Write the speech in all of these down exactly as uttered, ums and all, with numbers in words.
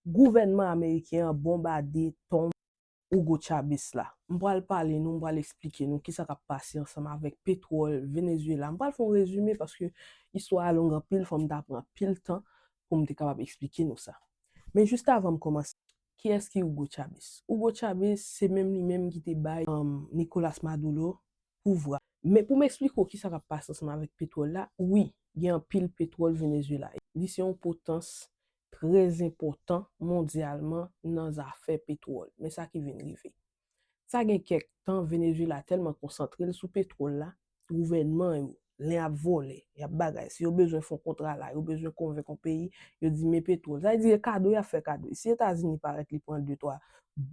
gouvènman ameriken an bonbade tonm Hugo Chavez la. M pral pale nou, m pral eksplike nou kisa k ap pase ansanm avèk petwòl Venezuela. M pral fè yon rezime paske istwa a long anpil, fò m ta pran anpil tan pou m te kapab eksplike nou sa. Men jis avan m kòmanse, kiyès ki Hugo Chavez? Hugo Chavez se menm li menm ki te bay, um, Nicolas Maduro pouvwa. Men pou m eksplike w kisa k ap pase ansanm avèk petwòl la, wi, gen anpil petwòl Venezuela. Li se yon potans trè enpòtan mondyalman nan zafè petwòl. Men sa ki vin rive. Sa gen kèk tan, Venezuela tèlman konsantre l sou petwòl la, gouvènman yo, lè y ap vòlè, y ap bagay, si yo bezwen fè yon kontra la, yo bezwen konvenk yon peyi, yo di, "Men petwòl." Sa vle di, e kado y ap fè kado. Si Etazini parèt, li pran de, twa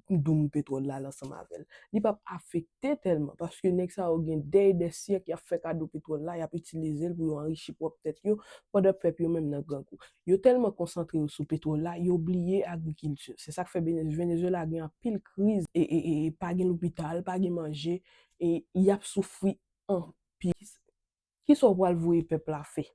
doum petwòl la ansanm avè l, li p ap afekte tèlman, paske nèg sa yo gen dèy dè syèk y ap fè kado petwòl la, y ap itilize l pou yo anrichi pwòp tèt yo, pandan pèp yo menm nan grangou. Yo tèlman konsantre yo sou petwòl la, yo bliye agrikilti. Se sa k fè Bene-, Venezuela gen anpil kriz, e, e, e, e pa gen lopital, pa gen manje, e y ap soufri anpil. Kisa w pral voye pèp la fè?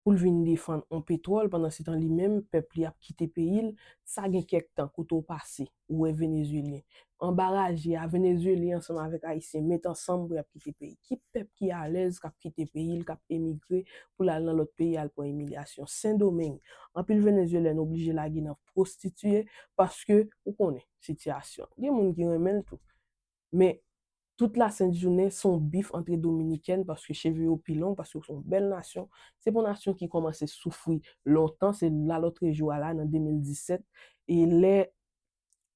Pou l vin defann yon petwòl, pandan se tan li menm, pèp li ap kite peyi l, sa gen kèk tan, kote w pase, ou wè Venezuelyen anba raje a, Venezuelyen ansanm avèk Ayisyen met ansanm pou y ap kite peyi. Ki pèp ki alèz k ap kite peyi l, k ap emigre pou l al nan lòt peyi al pran imilyasyon? Sendomeng, anpil Venezuelyen oblije lage nan pwostitiye paske, ou konnen, sitiyasyon. Gen moun ki renmen l tou. Men, tout lasent jounen, se yon bif antre Dominikèn paske cheve yo pi long, paske se yon bèl nasyon. Se pa yon nasyon ki kòmanse soufri lontan, se lalòt rejou a la, nan de mil disèt. E lè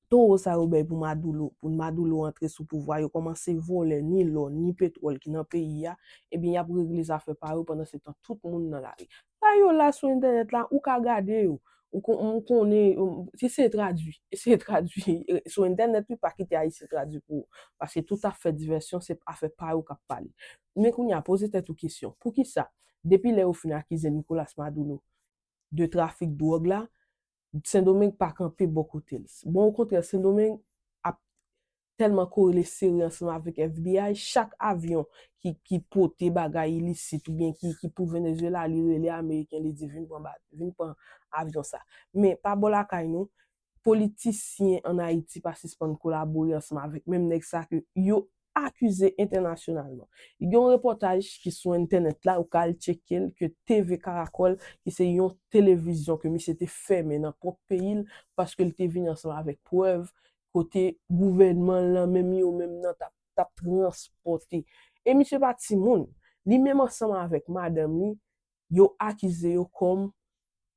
towo sa yo bay pou Maduro, pou Maduro antre sou pouvwa, yo kòmanse vòlè ni lò, ni petwòl ki nan peyi a, ebyen, y ap regle zafè pa yo, pandan se tan, tout moun nan lari. Sa yo la sou entènèt la, ou ka gade yo. Ou kon-, ou konnen, ou, si se tradui, eseye tradui, e, sou entènèt, wi, pa kite Ayisyen tradui pou ou. Paske tout afè divèsyon, se afè pa yo k ap pale. Men kounye a, poze tèt ou kesyon. Poukisa, depi lè yo fin akize Nicolas Maduro de trafik dwòg la, Sendomeng pa kanpe bò kote l? Bon, okontrè, Sendomeng ap tèlman korele sere ansanm avèk F B I, chak avyon ki, ki pote bagay ilisit oubyen ki, ki pou Venezuela, li rele Ameriken, li di, "Vin pran ba-, vin pran avyon sa." Men, pa bò lakay nou, politisyen ann Ayiti pa sispann kolabore ansanm avèk menm nèg sa ke yo akize entènasyonalman. Gen yon repòtaj ki sou entènèt la, ou ka al tcheke l, ke T V Caracol, ki se yon televizyon ke misye te fèmen nan pwòp peyi l, paske l te vin ansanm avèk prèv kote gouvènman l lan, menm yo menm nan t ap, t ap transpòte. E misye pa timoun. Li menm ansanm avèk madanm li, yo akize yo kòm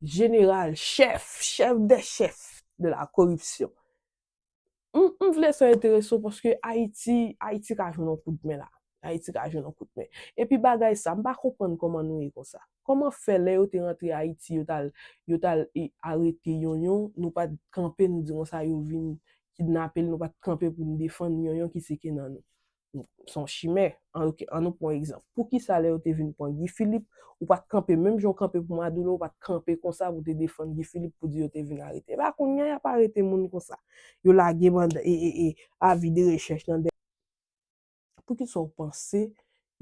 jeneral, chèf, chèf dè chèf de la koripsyon. M, m vle sa enterese w paske Ayiti, Ayiti ka jwenn yon kout men la. Ayiti ka jwenn yon kout men. Epi bagay sa, m pa konprann kòman nou ye konsa. Kòman fè lè yo te rantre Ayiti, yo t al, yo t al, e, arete Yonyon, nou pa t kanpe, nou di konsa yo vin kidnape l, nou pa t kanpe pou n defann Yonyon ki se Kenan nou? Se yon chimè. An, ok, ann nou pran yon egzanp. Poukisa lè yo te vin pran Guy Philippe, ou pa t kanpe menm jan w kanpe pou Maduro, ou pa t kanpe konsa pou te defann Guy Philippe pou di yo te vin arete? E pa kounye a y ap arete moun konsa. Yo lage manda, e, e, e, avi de rechèch nan dèyè. Poukisa w panse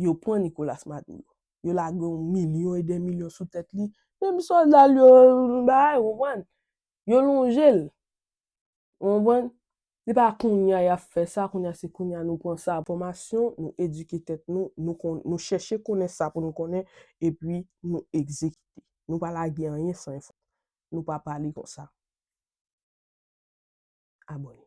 yo pran Nicolas Maduro? Yo lage yon milyon e dè milyon sou tèt li. Menm sòlda l yo bay, ou konprann? Yo lonje l. Ou konprann? Se pa kounye a y ap fè sa, kounye a se kounye a nou pran sa. Fòmasyon, nou edike tèt nou, nou kon-, nou chèche konnen sa pou nou konnen, epi nou egzekite. Nou pa lage anyen san enfòmasyon. Nou pa pale konsa. Abòne.